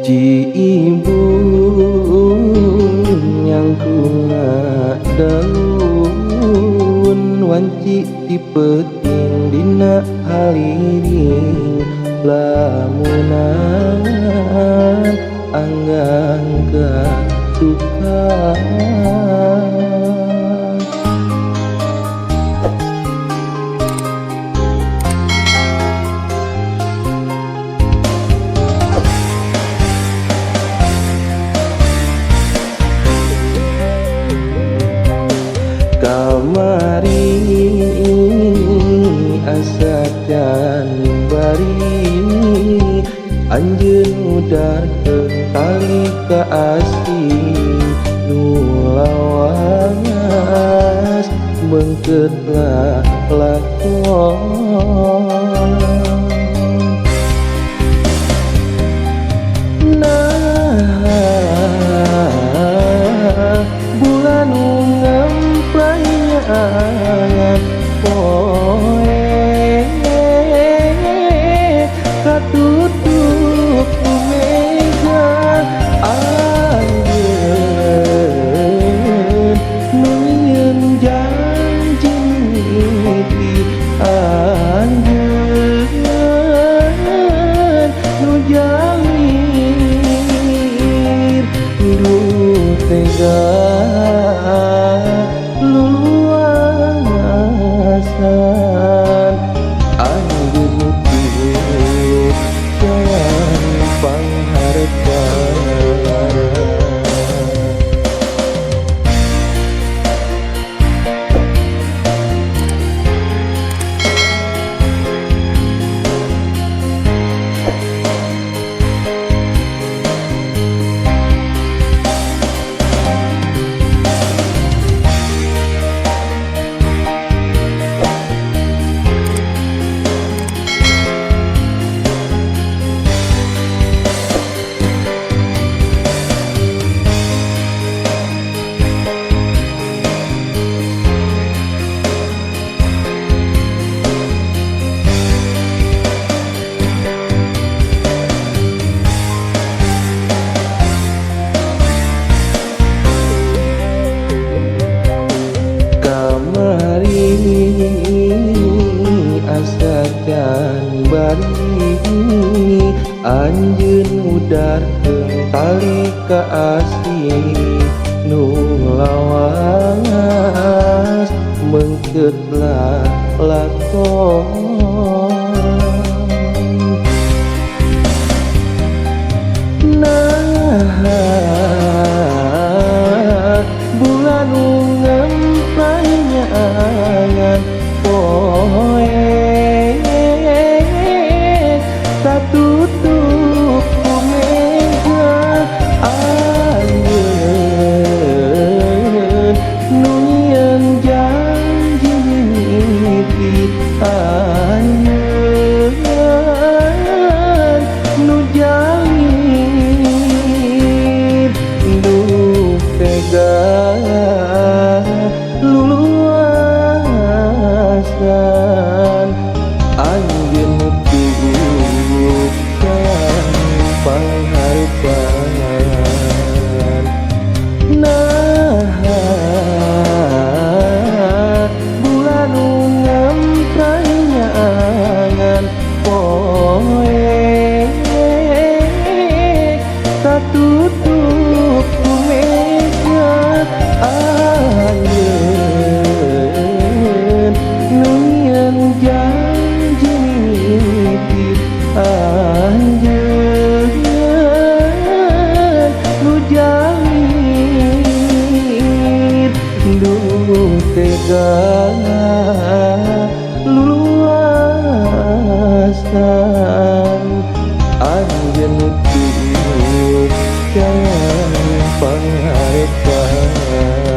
Ci ibu nyangkunga daun wanci ti peuting dina haliring lamunan anggang ka tukang. Kamari asa can bari anjeun udarkeun tali ka asing nu lawas beungkeut lalakon. Nah, bulan ngemplayangan poe katutup ku mega anjeun nu nyieun janji mimiti anjeun nu jalir duh tega luluasan anjeun tilu jang pangharepan. Kamari asa can bari anjeun udarkeun tali ka asing nu lawas meungkeut lalakon. Nah, bulan ngemplayangan poe katutup ku mega anjeun nu nyieun janji mimiti anjeun nu jalir duh tega luluasan anjeun tilu jang pangharepan. Nah, bulan ngemplayangan poe katutup ku mega anjeun nu nyieun janji mimiti anjeun nu jalir duh tega luluasan anjeun tilu jang pangharepan.